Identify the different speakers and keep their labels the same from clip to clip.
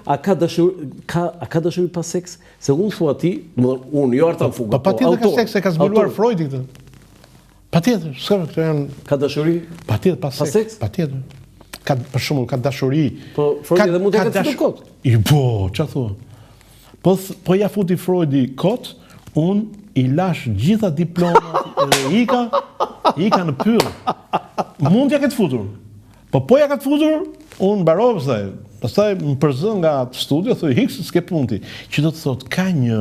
Speaker 1: A ka dashuri, ka, a ka dashuri pa seks? Se unë thua ti, domethënë unë, jo Artan Fuga,
Speaker 2: po, po patjetër ka seks, e ka zbuluar Freudi këtë. Patjetër, s'ka këto janë
Speaker 1: Ka dashuri?
Speaker 2: Patjetër pa seks. Pa seks? Patjetër. Ka për shembull ka dashuri.
Speaker 1: Po Freudi edhe mund të ketë futur
Speaker 2: kot. I po, çfarë thua? Po po ia futi Freudi kot, unë i lashë gjitha diplomat dhe ika, ika në pyll. Mund t'ia ketë futur. Po po ia ka futur, unë mbarova pastaj. Pastaj më përzë nga studio, thuj ik se s'ke punë ti. Që do të thotë ka një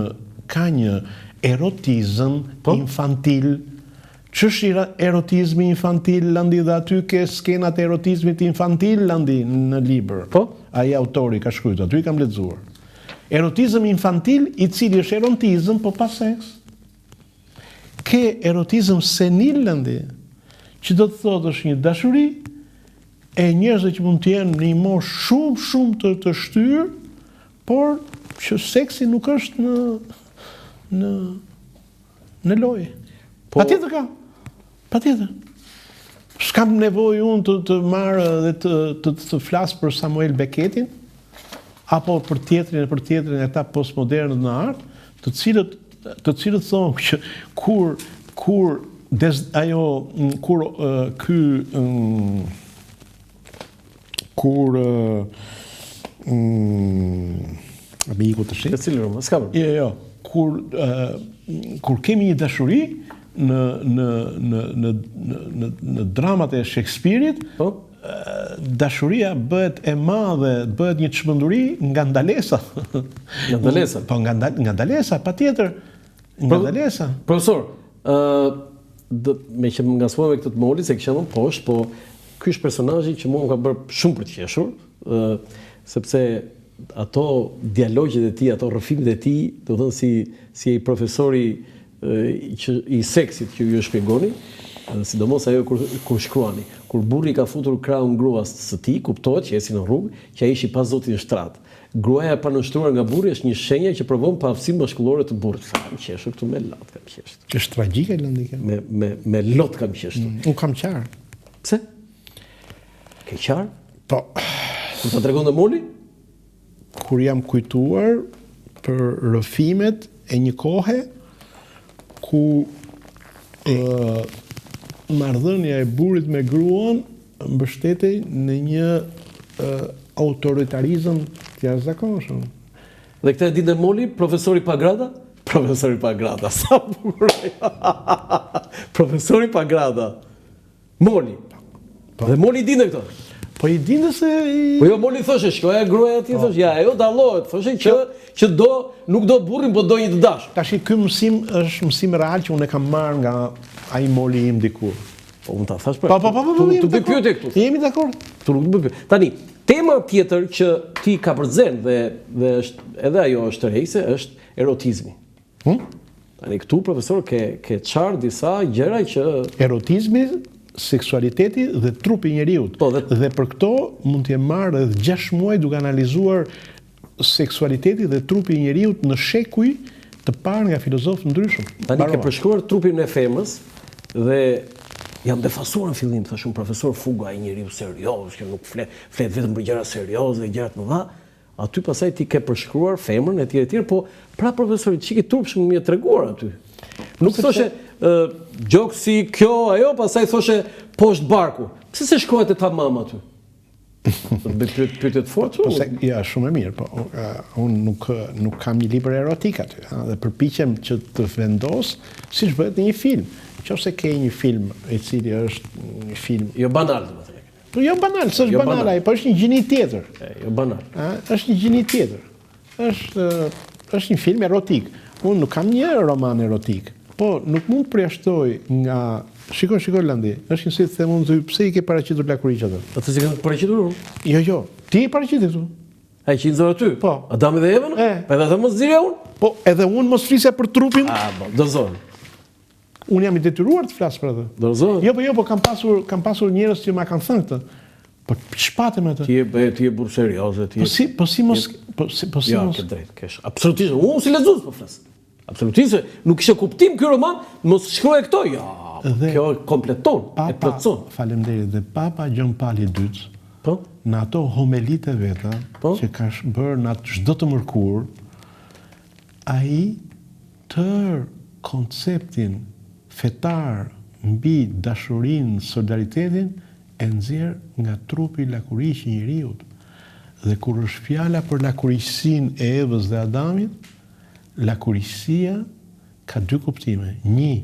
Speaker 2: ka një erotizëm po? infantil. Ç'është erotizmi infantil Landi dhe aty ke skenat e erotizmit infantil Landi në libër.
Speaker 1: Po?
Speaker 2: Ai autori ka shkruar, aty i kam lexuar. Erotizëm infantil i cili është erotizëm po pa seks. Ke erotizëm senil Landi, që do të thotë është një dashuri e njerëzve që mund të jenë në një moshë shumë shumë të të shtyrë, por që seksi nuk është në në në lojë. Po, Patjetër ka. Patjetër. S'kam nevojë unë të të marr dhe të të të flas për Samuel Beckettin apo për tjetrin e për tjetrin e këta postmodernët në art, të cilët të cilët thonë që kur kur des, ajo kur ky kur mm, më iku tashi.
Speaker 1: Të cilin roman? S'ka.
Speaker 2: Jo, jo. Kur kur kemi një dashuri në në në në në në dramat e Shakespeare-it,
Speaker 1: po
Speaker 2: dashuria bëhet e madhe, bëhet një çmenduri nga ndalesa.
Speaker 1: Nga ndalesa.
Speaker 2: Po nga nga ndalesa, patjetër. Nga ndalesa.
Speaker 1: Profesor, ë meqë më ngacmuat me këtë të Molit, se kisha më poshtë, po ky është personazhi që mua më ka bërë shumë për të qeshur, ë sepse ato dialogjet e tij, ato rrëfimet e tij, domethënë si si ai profesori që i seksit që ju e shpjegoni, sidomos ajo kur kur shkruani, kur burri ka futur krahun gruas së tij, kuptohet që ecin në rrugë, që ai është i pazoti në shtrat. Gruaja e panënshtruar nga burri është një shenja që provon paaftësinë mashkullore të burrit. Sa kam qeshur këtu me lot kam
Speaker 2: qeshur. Është tragjike Landi
Speaker 1: kjo. Me me me lot kam qeshur.
Speaker 2: Mm, unë kam qarë.
Speaker 1: Pse? Ke qarë?
Speaker 2: Po.
Speaker 1: Kur ta tregonte Moli?
Speaker 2: Kur jam kujtuar për rrëfimet e një kohe ku ë marrëdhënia e burrit me gruan mbështetej në një autoritarizëm të jashtëzakonshëm.
Speaker 1: Dhe këtë e dinte Moli, profesori pa grada? Profesori pa grada, sa bukur. profesori pa grada. Moli. Po. Dhe Moli i dinte këto.
Speaker 2: Po i dinte se
Speaker 1: i... Po jo Moli thoshe, shikoja gruaja atij, po. thoshe, ja ajo dallohet, thoshe që që do nuk do burrin, po do një të
Speaker 2: dashur. Tashi ky mësim është mësim real që unë e kam marrë nga ai Moli im dikur.
Speaker 1: Po unë ta thash
Speaker 2: pra. Po po po po, po
Speaker 1: të bëj pyetje këtu.
Speaker 2: Jemi dakord.
Speaker 1: Këtu nuk të bëj pyetje. Tani, tema tjetër që ti kapërcen dhe dhe është edhe ajo është tërheqëse, është erotizmi.
Speaker 2: Hm?
Speaker 1: Tani këtu profesor ke ke çarë disa gjëra që
Speaker 2: erotizmi, seksualiteti dhe trupi i njeriut.
Speaker 1: Po, dhe...
Speaker 2: dhe për këto mund të jem marrë edhe 6 muaj duke analizuar seksualiteti dhe trupi i njeriut në shekuj të parë nga filozofë të
Speaker 1: ndryshëm. Tani ke përshkruar trupin e femrës dhe jam befasuar në fillim, thashë unë profesor Fuga, ai njeriu serioz që nuk flet, flet vetëm për gjëra serioze, gjëra të mëdha. Aty pastaj ti ke përshkruar femrën etj etj, po pra profesor çik i turpshëm më je treguar aty. Nuk thoshe gjoksi kjo ajo, pastaj thoshe poshtë barku. Pse s'e shkruajte tamam aty? Do të bëj pyet pyetje të fortë.
Speaker 2: Po se ja, shumë e mirë, po unë nuk nuk kam një libër erotik aty, ha, dhe përpiqem që të vendos siç bëhet në një film. Nëse ke një film i cili është një film
Speaker 1: jo banal, domethënë.
Speaker 2: Po jo banal, s'është jo banal ai, po është një gjini tjetër.
Speaker 1: E, jo banal.
Speaker 2: Ë, është një gjini tjetër. Është është një film erotik. Unë nuk kam një roman erotik. Po nuk mund të përjashtoj nga Shiko, shiko Landi, është një si të them unë ty, pse i ke paraqitur lakuriq
Speaker 1: atë? Atë s'e kam paraqitur
Speaker 2: unë. Jo, jo, ti i paraqiti këtu.
Speaker 1: Ai që i nxore aty?
Speaker 2: Po.
Speaker 1: Adami dhe Evën?
Speaker 2: E.
Speaker 1: Po edhe atë mos nxirrja
Speaker 2: unë? Po, edhe unë mos flisja për trupin.
Speaker 1: Ah, po, dorëzohem.
Speaker 2: Unë jam i detyruar të flas për
Speaker 1: atë. Dorëzohem.
Speaker 2: Jo, po jo, po kam pasur kam pasur njerëz që ma kanë thënë këtë. Po ç'pate me
Speaker 1: atë? Ti je bëj, ti je burrë serioz, ti.
Speaker 2: Po si, po si mos, po si, po si
Speaker 1: jo, mos. Jo, ke drejt, ke. Absolutisht, unë si lexues po flas. Absolutisht, nuk kishte kuptim ky roman, mos shkruaj këto. Jo, dhe kjo kompleton,
Speaker 2: Papa,
Speaker 1: e plotëson.
Speaker 2: Faleminderit dhe Papa Gjon Pali i dytë.
Speaker 1: Po.
Speaker 2: Në ato homelitë e veta po? që ka bërë në atë çdo të mërkurë, ai tërë konceptin fetar mbi dashurinë, solidaritetin e nxjerr nga trupi lakuriq i njeriut. Dhe kur është fjala për lakuriqësinë e Evës dhe Adamit, lakuriqësia ka dy kuptime. Një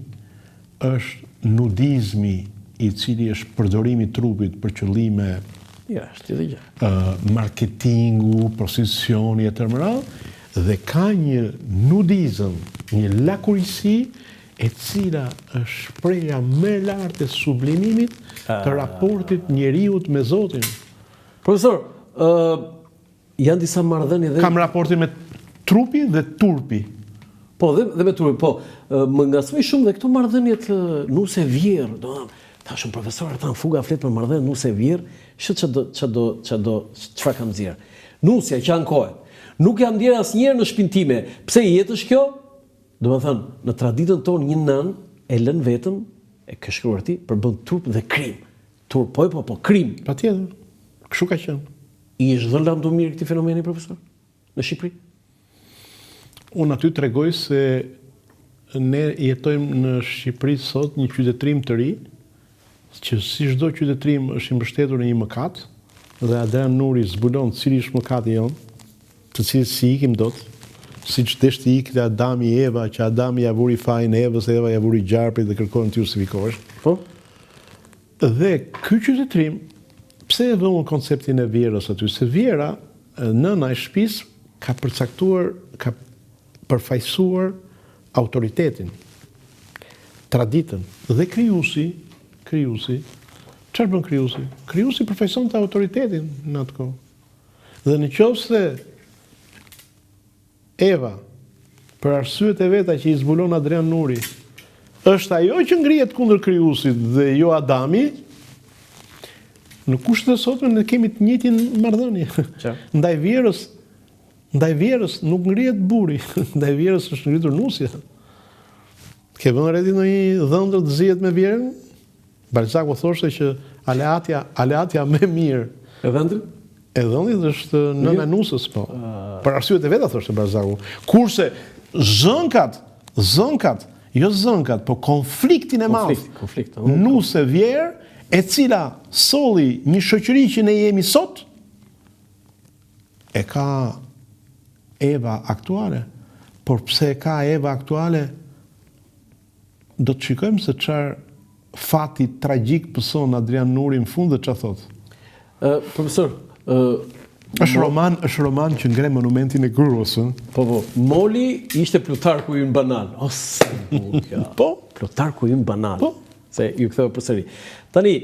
Speaker 2: është nudizmi i cili është përdorimi i trupit për qëllime
Speaker 1: Ja, është tjetër
Speaker 2: gjë. Marketingu, prostitucioni e tërë me radhë, dhe ka një nudizëm, një lakuriqësi e cila është shprehja më e lartë e sublimimit të raportit njeriut me Zotin.
Speaker 1: Profesor, ë janë disa marrëdhënie
Speaker 2: dhe Kam raportin me trupi dhe turpi.
Speaker 1: Po, dhe, dhe me turpi, po. Më ngacmoi shumë dhe këto marrëdhëniet nuse vjehrr, do të thashë profesor Artan Fuga flet për marrëdhëniet nuse vjehrr, shih ça do ça do ça do çfarë kam nxjerr. Nusja që ankohet. Nuk jam ndjerë asnjëherë në shpinë time. Pse jetë është kjo? Domethënë, në traditën tonë një nënë e lënë vetëm, e ke shkruar ti, përbën turp dhe krim. Turp, po po po, krim.
Speaker 2: Patjetër. Kështu ka qenë.
Speaker 1: I është dhënë lamtumirë këtij fenomeni profesor në Shqipëri?
Speaker 2: Unë aty tregoj se ne jetojmë në Shqipëri sot një qytetërim të ri, që si çdo qytetërim është i mbështetur në një mëkat, dhe Adrian Nuri zbulon cili është mëkati jonë, të cilit s'i ikim dot, siç desh t'i ikte Adami Eva, që Adami ia vuri fajin Evës, Eva ia vuri gjarprit dhe kërkojnë të justifikohesh.
Speaker 1: Po.
Speaker 2: Dhe ky qytetërim, pse e vë unë konceptin e vjehrrës aty? Se vjehrra, nëna e shtëpisë, ka përcaktuar, ka përfaqësuar autoritetin, traditën. Dhe krijuesi, krijuesi, çfarë bën krijuesi? Krijuesi përfaqësonte autoritetin në atë kohë. Dhe në qoftë se Eva, për arsyet e veta që i zbulon Adrian Nuri, është ajo që ngrihet kundër krijuesit dhe jo Adami, në kushtet e sotme ne kemi të njëjtin marrëdhënie. Ndaj vjehrrës, ndaj vjehrrës nuk ngrihet burri, ndaj vjehrrës është ngritur nusja. Ke vënë re ti ndonjë dhëndër të zihet me vjehrrën? Balzaku thoshte që aleatja, aleatja më e
Speaker 1: mirë e dhëndrit?
Speaker 2: E dhëndrit është nëna e nusës, po. Për arsyet e veta thoshte Balzaku. Kurse zënkat, zënkat, jo zënkat, po konfliktin e
Speaker 1: madh. Konflikt, konflikt.
Speaker 2: Nuse vjehrr, e cila solli një shoqëri që ne jemi sot, e ka Eva aktuale. Por pse e ka Eva aktuale? Do të shikojmë se çfarë fati tragjik pëson Adrian Nuri në fund dhe çfarë
Speaker 1: thotë. Ë profesor,
Speaker 2: ë është roman, është roman që ngre monumentin e gruas,
Speaker 1: ë. Po po, Moli ishte Plutarku ynë banal. O sa
Speaker 2: bukur. Po,
Speaker 1: Plutarku ynë banal.
Speaker 2: Po.
Speaker 1: Se ju ktheu përsëri. Tani,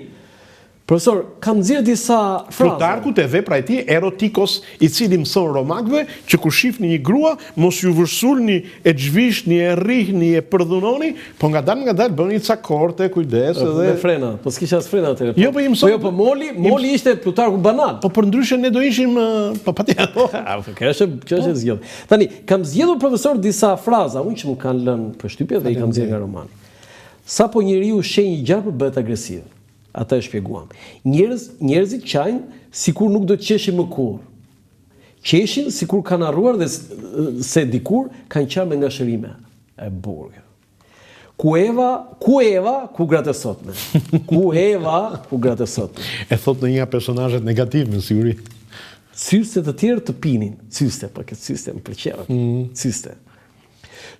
Speaker 1: Profesor, kam nxjerrë disa
Speaker 2: fraza. Plutarku te vepra e tij Erotikos, i cili mëson romakëve që kur shihni një grua, mos ju vërsulni, e zhvishni, e rrihni, e përdhunoni, po ngadalë ngadalë bëni ca korte, kujdes
Speaker 1: edhe Me frena, po s'kisha as frena
Speaker 2: atëherë. Jo, po i mëson.
Speaker 1: Po jo, po Moli, Moli ishte Plutarku banal.
Speaker 2: Po përndryshe ne do ishim, po patjetër.
Speaker 1: Po. Po kjo është, kjo është e zgjidhur. Tani, kam zgjedhur profesor disa fraza, unë që më kanë lënë përshtypje dhe i kam nxjerrë nga romani. Sapo njeriu sheh një gjarpër bëhet agresiv. Atë e shpjeguam. Njerëz, njerëzit qajnë sikur nuk do të qeshin më kurrë. Qeshin sikur kanë harruar dhe se dikur kanë qarë me ngashërime. E bukur kjo. Ku Eva, ku Eva, ku gratë e sotme. Ku Eva, ku gratë e sotme.
Speaker 2: E thotë një nga personazhet negativ me siguri.
Speaker 1: Cyste të tjerë të pinin. Cyste, po këtë cyste më pëlqeu. Mm. Cyste.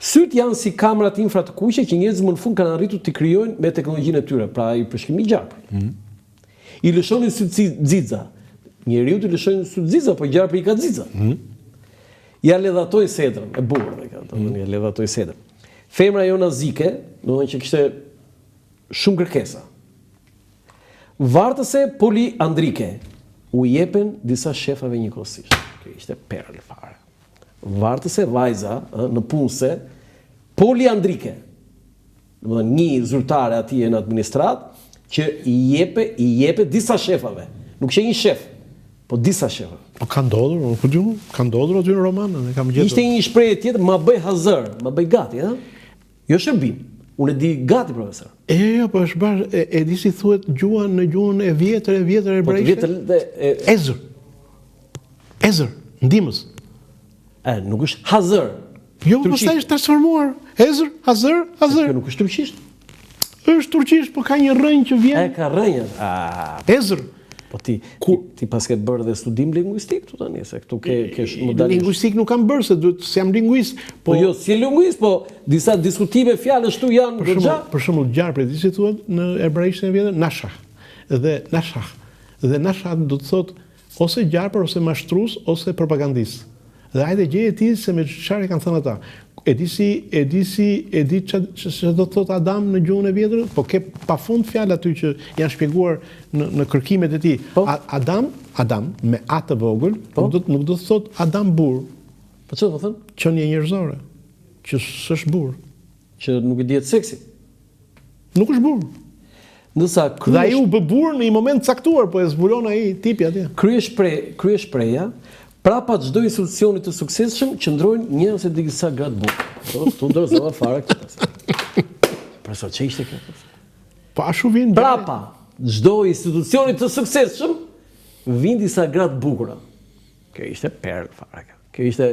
Speaker 1: Sytë janë si kamerat infra të kuqe që njerëzit më në fund kanë arritur t'i krijojnë me teknologjinë e tyre, pra ai përshkrimi i gjarprit. Mm. I lëshonin sytë xixa. Njeriut i lëshojnë sytë xixa, po gjarpri i ka xixa. Mm. Ja ledhatoi sedrën, e bukur dhe kjo, mm. ja ledhatoi sedrën. Femra jo nazike, domethënë që kishte shumë kërkesa. Vartëse poliandrike, u jepen disa shefave njëkohësisht. Kjo ishte perlë fare. Vartëse vajza, ë, nëpunëse, poliandrike. Domethënë një zyrtare atje në administratë që i jepe, i jepe disa shefave. Nuk qe një shef, po disa
Speaker 2: shefa. Po ka ndodhur, unë ku di unë, ka ndodhur aty në roman, e kam
Speaker 1: gjetur. Ishte një shprehje tjetër, ma bëj hazër, ma bëj gati, ë? Jo shërbim. Unë e di gati profesor.
Speaker 2: E jo, jo, po është bërë, e, e di si thuhet gjuha në gjuhën e vjetër, e vjetër
Speaker 1: Po të
Speaker 2: hebraisht.
Speaker 1: vjetër dhe e,
Speaker 2: Ezër. Ezër, ndihmës.
Speaker 1: e, nuk është hazër.
Speaker 2: Jo,
Speaker 1: Turqisht.
Speaker 2: pastaj është transformuar. Ezër, hazër, hazër.
Speaker 1: Kjo nuk është turqisht.
Speaker 2: Është turqisht, po ka një rrënjë që
Speaker 1: E
Speaker 2: vjen.
Speaker 1: ka rrënjë. Ah,
Speaker 2: Ezër.
Speaker 1: po ti ti, ti paske bërë dhe studim linguistik këtu tani, se këtu ke ke më dalë.
Speaker 2: Linguistik nuk kam bërë se duhet se jam linguist,
Speaker 1: Po
Speaker 2: po
Speaker 1: jo, si linguist, po disa diskutime fjalësh këtu janë
Speaker 2: për
Speaker 1: goxha.
Speaker 2: shembull, për shembull gjarpri, di si thuhet në hebraishtën e vjetër, nashah. Dhe nashah. Dhe nashah do të thotë ose gjarpër ose mashtrus ose propagandist. Dhe hajde gjeje ti se me çfarë e kanë thënë ata. E di si, e di si, e di ça ça do të thotë Adam në gjuhën e vjetër, po ke pafund fjalë aty që janë shpjeguar në në kërkimet e tij.
Speaker 1: Po.
Speaker 2: A, Adam, Adam me A të vogël,
Speaker 1: Po.
Speaker 2: nuk do nuk do të thotë Adam burr,
Speaker 1: Po çfarë do të thënë?
Speaker 2: qenie njerëzore, që s'është burr.
Speaker 1: Që nuk i dihet seksi.
Speaker 2: Nuk është burr.
Speaker 1: Ndërsa
Speaker 2: Dhe ai
Speaker 1: krye
Speaker 2: u bë burr në një moment caktuar, po e zbulon ai tipi atje.
Speaker 1: kryeshpre kryeshpreja prapa çdo institucioni të suksesshëm qëndrojnë një ose disa gra të bukura. Po, tu dorëzova fare këtë. pastaj. Profesor, ç'ishte ishte kjo? profesor?
Speaker 2: Po ashtu vjen
Speaker 1: Prapa çdo institucioni të suksesshëm vijnë disa gra të bukura. Kjo ishte perlë fare. kjo. Kjo ishte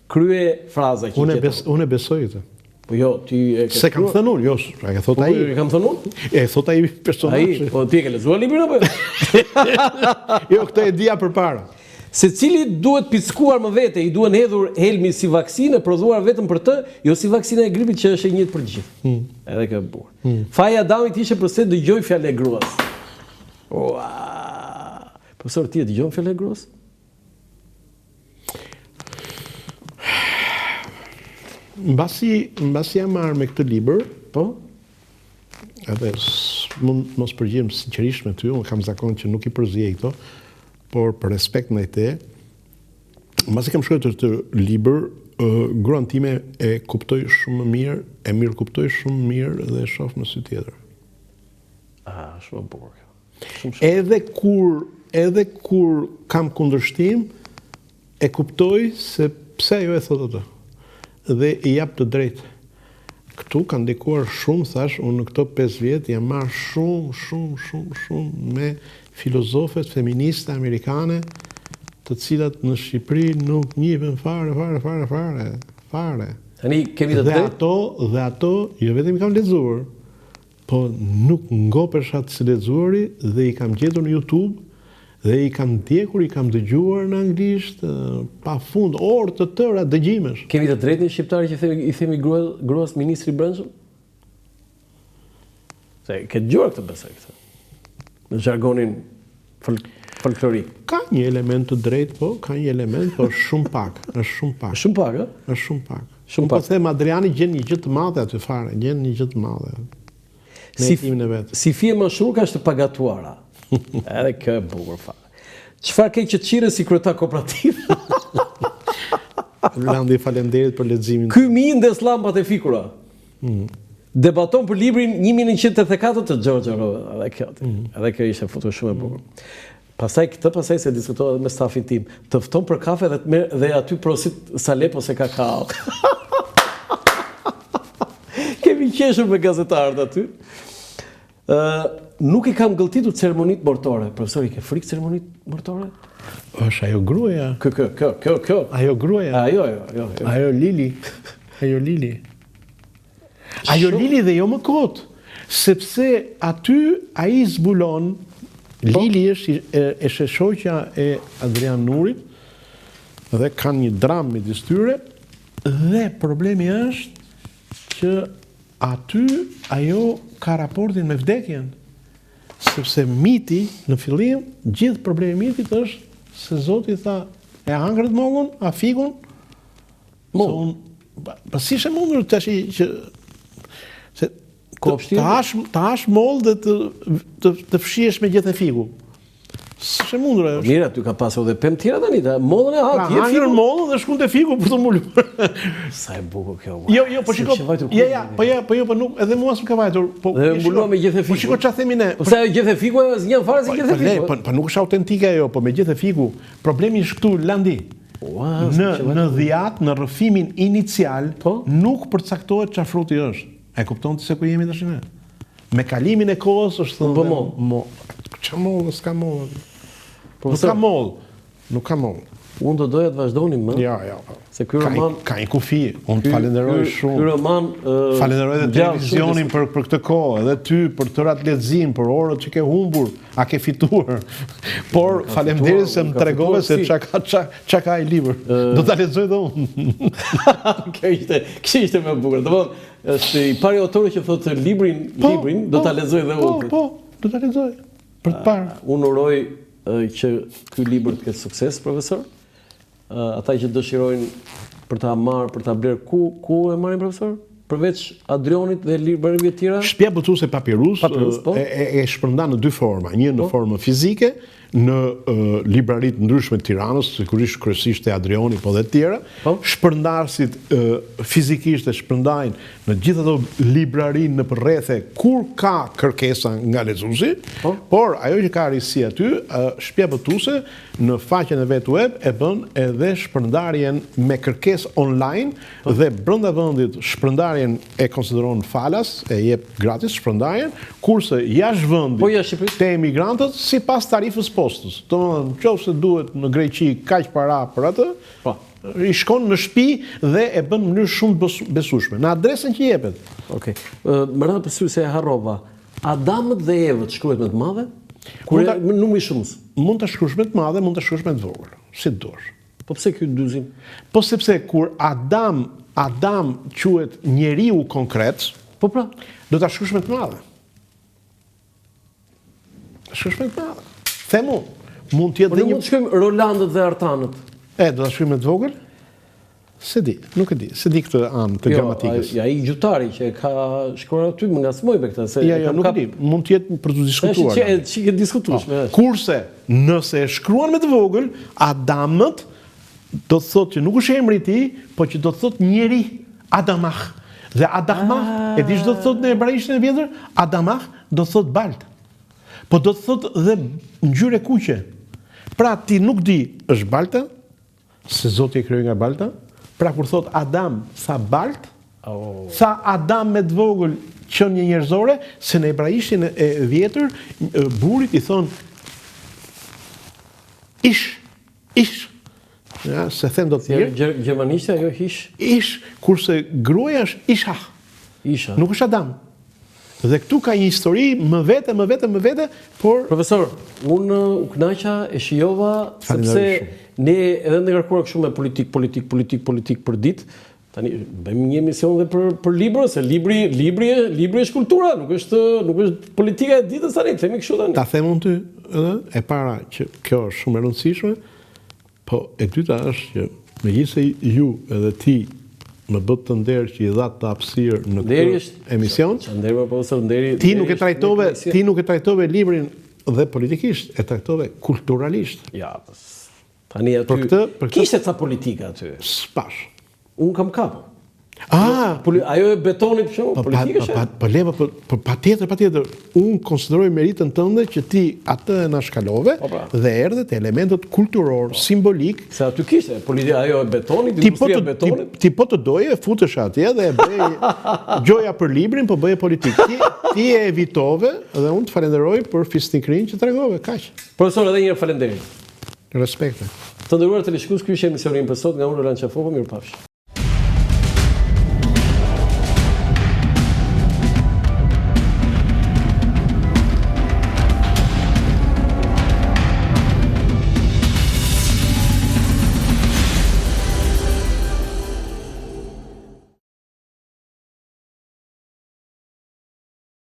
Speaker 1: krye fraza që
Speaker 2: Unë e
Speaker 1: gjetëm.
Speaker 2: bes, unë e besoj këtë.
Speaker 1: Po jo, ti e ke
Speaker 2: Se kam
Speaker 1: shkruar.
Speaker 2: thënë unë, jo, e ka thotë
Speaker 1: Po,
Speaker 2: ai.
Speaker 1: e kam thënë unë?
Speaker 2: E thot ai personazhi.
Speaker 1: Ai, po ti e ke lexuar librin apo jo?
Speaker 2: Jo, këtë e dija përpara.
Speaker 1: Secili duhet pickuar më vete, i duhen hedhur helmi si vaksinë e prodhuar vetëm për të, jo si vaksina e gripit që është e njëjtë për të gjithë.
Speaker 2: Hmm.
Speaker 1: Edhe kjo e bukur. Faji i Adamit ishte përse dëgjoi fjalën e gruas. Ua. Profesor, ti e dëgjon fjalën e gruas?
Speaker 2: Mbasi mbasi jam marrë me këtë libër,
Speaker 1: Po?
Speaker 2: edhe mund mos përgjigjem sinqerisht me ty, unë kam zakon që nuk i përziej këto, por për respekt ndaj te, mbasi kam shkruar këtë libër, ë, gruan time e kuptoj shumë më mirë, e mirë kuptoj shumë mirë dhe e shoh në sy tjetër.
Speaker 1: Ah, shumë e bukur kjo. Shumë shumë.
Speaker 2: Edhe kur edhe kur kam kundërshtim, e kuptoj se pse ajo e thotë atë. Dhe i jap të drejtë. Këtu ka ndikuar shumë, thash, unë në këto 5 vjet jam marrë shumë, shumë, shumë, shumë me filozofet feministe amerikane, të cilat në Shqipëri nuk njihen fare, fare, fare, fare, fare.
Speaker 1: Tani kemi të
Speaker 2: Dhe
Speaker 1: drejtë.
Speaker 2: ato, dhe ato, jo vetëm i kam lexuar, po nuk ngopesha të së lexuari dhe i kam gjetur në YouTube dhe i kam ndjekur, i kam dëgjuar në anglisht, ë, pa fund, orë të tëra dëgjimesh.
Speaker 1: Kemi të drejtë ne shqiptarë që themi i themi grua, gruas ministri i brendshëm? Se ke dëgjuar këtë besoj këtë. Në jargonin fol folklorik.
Speaker 2: Ka një element të drejtë, po, ka një element, po është shumë pak, është shumë pak.
Speaker 1: Shumë pak, ë?
Speaker 2: Është shumë pak.
Speaker 1: Shumë
Speaker 2: Unë po
Speaker 1: pak.
Speaker 2: them Adriani gjen një gjë të madhe aty fare, gjen një gjë të madhe. Në
Speaker 1: Si,
Speaker 2: hetimin e vet.
Speaker 1: si fije mashurka është e pagatuara. Edhe kjo e bukur fare. Çfarë ke që çire si kryetar kooperativ?
Speaker 2: Landi, faleminderit për leximin.
Speaker 1: Ky mi ndes lampat e fikura.
Speaker 2: Mm.
Speaker 1: Debaton për librin 1984 të George Orwell. Edhe kjo.
Speaker 2: Mm.
Speaker 1: Edhe kjo ishte futur shumë e bukur. Pastaj këtë pastaj se diskutova edhe me stafin tim. Të fton për kafe dhe të merr dhe aty prosit salep ose kakao. Kemi qeshur me gazetarët aty. Ë, nuk i kam gëlltitur ceremonitë mortore. Profesor, i ke frikë ceremonitë mortore?
Speaker 2: Është ajo gruaja,
Speaker 1: Kë kë kë kë kë.
Speaker 2: ajo gruaja.
Speaker 1: Ajo, ajo, ajo. ajo.
Speaker 2: Ajo Lili, ajo Lili. Ajo Lili dhe jo më kot, sepse aty ai zbulon Lili është i- e, është e shoqja e Adrian Nurit dhe kanë një dramë midis tyre dhe problemi është që aty ajo ka raportin me vdekjen. Sepse miti në fillim, gjithë problemi i mitit është se Zoti tha, e hangrët mollën, a fikun?
Speaker 1: Mollën.
Speaker 2: Se unë, pa, pa si ishte mundur tash i- që se të,
Speaker 1: Kopshti?
Speaker 2: të hash të hash mollë dhe të të, të fshihesh me gjithë e fiku. S'është e mundur ajo.
Speaker 1: Mirë, aty ka pasur edhe pemë tjera tani, ta mollën e
Speaker 2: Pra,
Speaker 1: ha, ti e
Speaker 2: hangrën
Speaker 1: fikun.
Speaker 2: mollën dhe shkun te fiku për të mbuluar.
Speaker 1: Sa e bukur kjo. ua.
Speaker 2: Jo, jo, po
Speaker 1: Si
Speaker 2: shiko.
Speaker 1: kishe vajtur
Speaker 2: Ja,
Speaker 1: kur,
Speaker 2: ja, po ja, po jo, po nuk, edhe mua s'më ka vajtur. Po
Speaker 1: Dhe
Speaker 2: e shiko-
Speaker 1: mbulua me gjithë e
Speaker 2: Po
Speaker 1: fikun.
Speaker 2: shiko çfarë themi ne.
Speaker 1: Po sa ajo gjithë e fiku ajo s'njën fare si
Speaker 2: Po,
Speaker 1: gjithë e
Speaker 2: po, le,
Speaker 1: fiku.
Speaker 2: po, po nuk është autentike ajo, po me gjithë e fiku. Problemi është këtu, Landi.
Speaker 1: Ua,
Speaker 2: Në
Speaker 1: s'më kishe
Speaker 2: në dhjat, në rrëfimin inicial,
Speaker 1: Po?
Speaker 2: nuk përcaktohet çfarë fruti është. E kupton ti se ku jemi tash ne? Me kalimin e kohës është thënë.
Speaker 1: Po mollë.
Speaker 2: Mo, ça mollë, s'ka mollë. Nuk ka mollë. Nuk ka mollë.
Speaker 1: Unë do doja të vazhdonim më.
Speaker 2: Ja, ja. Po.
Speaker 1: Se ky roman
Speaker 2: ka një kufi. Unë të falenderoj shumë.
Speaker 1: Ky roman
Speaker 2: falenderoj edhe televizionin për për këtë kohë, edhe ty për tërë atë lexim, për orët që ke humbur, a ke fituar. Por faleminderit se më tregove se ça ka ça ça ka ai libër. Do ta lexoj dhe unë.
Speaker 1: Kjo ishte, kjo ishte më e bukur. Domethënë, është i pari autor që thotë librin, po, librin do ta po, lexoj dhe
Speaker 2: po, unë. Po, po, do ta lexoj. Për të parë.
Speaker 1: Unë uroj që ky libër të ketë sukses, profesor. Ata që dëshirojnë për ta marrë, për ta blerë, ku ku e marrin profesor? Përveç Adrionit dhe librarive të
Speaker 2: tjera? Shtëpia botuese Papirus, Papirus po? e, e, e shpërndan në dy forma, një në po? formë fizike, në uh, librari të ndryshme të Tiranës, sigurisht kryesisht te Adrioni, po dhe të tjera. Po? Shpërndarësit uh, fizikisht e shpërndajnë në gjithë ato librari nëpër rrethe kur ka kërkesa nga lexuesi, po. por ajo që ka risi aty, shtëpia botuese në faqen e vet web e bën edhe shpërndarjen me kërkesë online po. dhe brenda vendit shpërndarjen e konsideron falas, e jep gratis shpërndarjen, kurse jashtë vendit
Speaker 1: po, jashtë
Speaker 2: te emigrantët sipas tarifës postës. Domethënë, nëse duhet në Greqi kaq para për atë,
Speaker 1: po.
Speaker 2: I shkon në shtëpi dhe e bën në mënyrë shumë të besueshme, në adresën që
Speaker 1: jepet. Okej. Më ra në sy se e harrova. Adamët dhe Evët shkruhet me të madhe? Kur e numri
Speaker 2: shumës? Mund ta shkruash me të madhe, mund ta shkruash me të vogël, si të duash.
Speaker 1: Po pse ky dyzim?
Speaker 2: Po sepse kur Adam, Adam quhet njeriu konkret,
Speaker 1: po pra,
Speaker 2: do ta shkruash me të madhe. Shkruash me të madhe. Them unë, mund të jetë
Speaker 1: po dhe një... mund të shkruajmë Rolandët dhe Artanët.
Speaker 2: E, do ta shkruajmë me të vogël? S'e di, nuk e di, s'e di këtë anë të
Speaker 1: jo,
Speaker 2: gramatikës.
Speaker 1: Jo, ai gjutari që e ka shkruar aty më ngacmoi me këtë.
Speaker 2: Se jo, jo, nuk e di, mund të jetë për të
Speaker 1: diskutuar. Është që çikë diskutueshme.
Speaker 2: Po. Kurse, nëse e shkruan me të vogël, Adamët do të thotë që nuk është emri i tij, po që do të thotë njeri, Adamah. Dhe Adamah, e di ç'do të thotë në hebraishten e vjetër? Adamah do të thotë baltë. Po do të thotë dhe ngjyrë e kuqe. Pra ti nuk di, është balta, se Zoti e krijoi nga balta. Pra kur thotë Adam, tha baltë, oh. tha Adam me të vogël qenie njerëzore, se në hebraishten e vjetër burrit i thonë ish, Ish. Ja, s'e them dot
Speaker 1: mirë. Gjermanisht ajo ish.
Speaker 2: Ish, kurse gruaja është isha.
Speaker 1: Isha.
Speaker 2: Nuk është Adam. Dhe këtu ka një histori më vete, më vete, më vete,
Speaker 1: por Profesor, unë u kënaqa e shijova sepse ne edhe në ngarkuar kështu me politikë, politikë, politikë, politikë për ditë, Tani bëjmë një emision dhe për për librin, se libri, libri, libri është kultura, nuk është nuk është politika e ditës tani, themi kështu
Speaker 2: tani. Ta them unë ty, edhe e para që kjo është shumë e rëndësishme, po e dyta është që megjithëse ju edhe ti më bëtë të nder që i dhatë të hapësirë në këtë emision.
Speaker 1: Nderi, profesor,
Speaker 2: nderi. Ti nuk e trajtove, ti nuk e trajtove librin dhe politikisht, e trajtove kulturalisht.
Speaker 1: Ja, Tani aty
Speaker 2: për këtë, për
Speaker 1: këtë kishte ca politika aty.
Speaker 2: S'pashë.
Speaker 1: Unë kam kapur.
Speaker 2: Ah,
Speaker 1: Poli, ajo e betonit për shembull, po, politikë
Speaker 2: është. Po, po, leva, po, po patjetër, patjetër. Unë konsideroj meritën tënde që ti atë e anashkalove po, pra. dhe erdhe te elementët kulturor, po. simbolik.
Speaker 1: Se aty kishte politika ajo e betonit, industria e
Speaker 2: betonit. Ti, ti po të doje futesh atje dhe e bëje gjoja për librin, po bëje politikë. Ti, ti e evitove dhe unë të falenderoj për fisnikërinë që tregove,
Speaker 1: kaq. Profesor, edhe një herë faleminderit.
Speaker 2: Respekte.
Speaker 1: Të nderuar teleshikues, ky ishte emisioni im për sot nga unë Roland Qafoku, mirupafshim.